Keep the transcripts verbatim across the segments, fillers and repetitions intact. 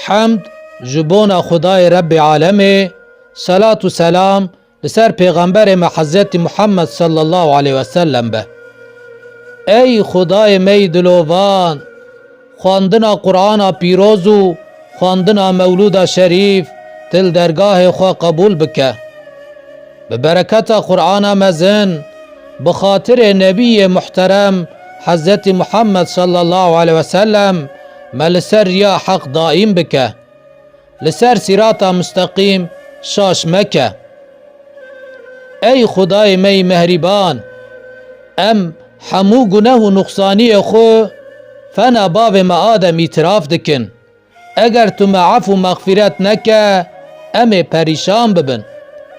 Hemd ji bona Xwedayê Rebbê Alemê, selat û selam li ser Pêxemberê me Hezretî Muhammed sallallahu aleyhi ve sellem be. Ey Xwedayê me yî dilovan, xwendina Qur'ana pîroz û xwendina Mewlûda Şerîf tu li dergahê xwe qebûl bike. Bi bereketa Qur'ana mezin, bi xatirê Nebiyê muhterem Hezretî Muhammed sallallahu aleyhi ve sellem me li ser riya heq daîm bike. Li ser sîrata musteqîm şaş meke. Ey Xwedayê me yî mehrîban, em hemû guneh û nuqsaniyê xwe fena bavê me Adem îtiraf dikin. Eger tu me efû mexfîret neke, em ê perîşan bibin.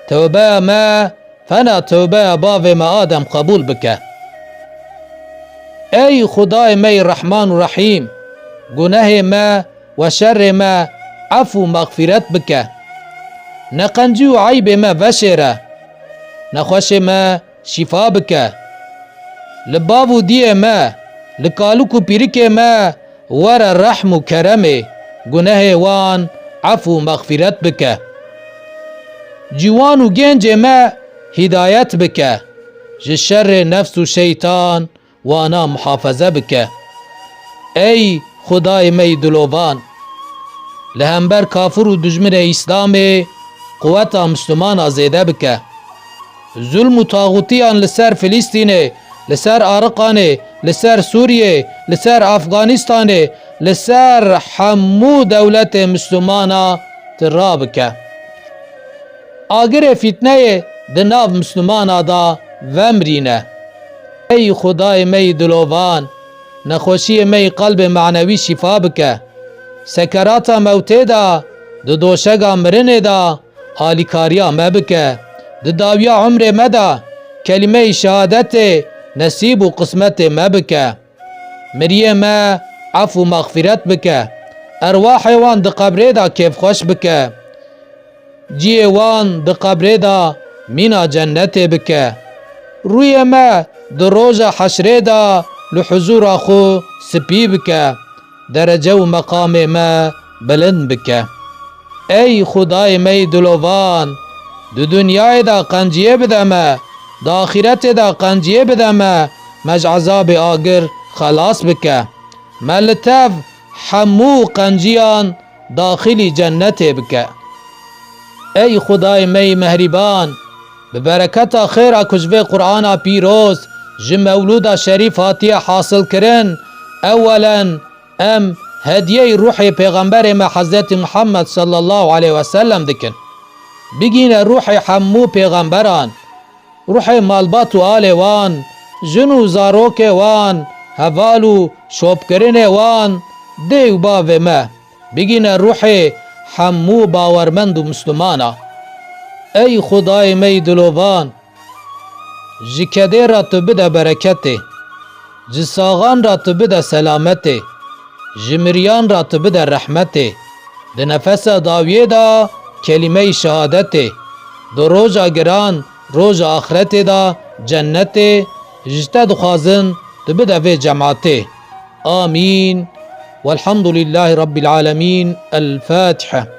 Tewbeya me fena tewbeya bavê me Adem qebûl bike. Ey Xwedayê me yî Rehman û Rehîm, gunehê me we şerê me efû mexfîret bike. Neqencî û eybê me veşêre. Nexweşê me şîfa bike. Li bav û diyê me, li kalik û pîrikê me were rehm û keremê, gunehê wan ef û mexfîret bike. Ciwan û gencê me hîdayet bike. Ji şerê nefs û şeytan wana muhafeze bike. Ey Xwedayê me yî dilovan, li hember kafir û dijminê Îslamê quweta Mislimana zêde bike. Zulm û taxûtiyan li ser Filîstînê, li ser Ariqanê, li ser Sûriyê, li ser Afganistanê, li ser hemû dewletê Mislimana tu rabike. Agirê fîtneyê di nav Mislimana de vemirîne. Ey Xwedayê me yî dilovan, nexweşiyê me yî qelbê manewî şîfa bike. Sekerata mewtê de, di doşega mirinê de alîkariya me bike. Di dawiya umrê me de kelîmeyî şehadetê nesîb û qismetê me bike. Miriyê me ef û mexfîret bike. Erwahê wan di qebrê de kêfxweş bike. Cihê wan di qebrê de mîna cennetê bike. Rûyê me di roja heşrê de li huzûra xwe spî bike. Derece û meqamê me bilind bike. Ey Xwedayê me yî dilovan, di dinyayê de qenciyê bide me, di axîretê de qenciyê bide me, me ji ezabê agir xelas bike. Me li tev hemû qenciyan daxilî cennetê bike. Ey Xwedayê me yî mehrîban, bi bereketa xêra ku ji vê Qur'ana pîroz, ji Mewlûda Şerîf hatiye hasilkirin, ewelen em hediyeyê ruhê Pêxemberê me Hezretî Muhammed sallallahu aleyhi ve sellem dikin. Bigîne ruhê hemû pêxemberan, ruhê malbat û alê wan, jin û zarokê wan, heval û şopkirinê wan, dê û bavê me, bigîne ruhê hemû bawermend û Mislimana. Ey Xwedayê me yî dilovan, ji kedê re tu bide bereketê, ji saxan re tu bide selametê, ji miriyan re tu bide rehmetê. Di nefesa dawiyê de kelîmeyî şehadetê, di roja giran, roja axretê de cennetê ji te dixwazin, tu bide vê cemaatê. Amîn. Welhamdulîllahî Rabbil Alemîn. El Fatiha.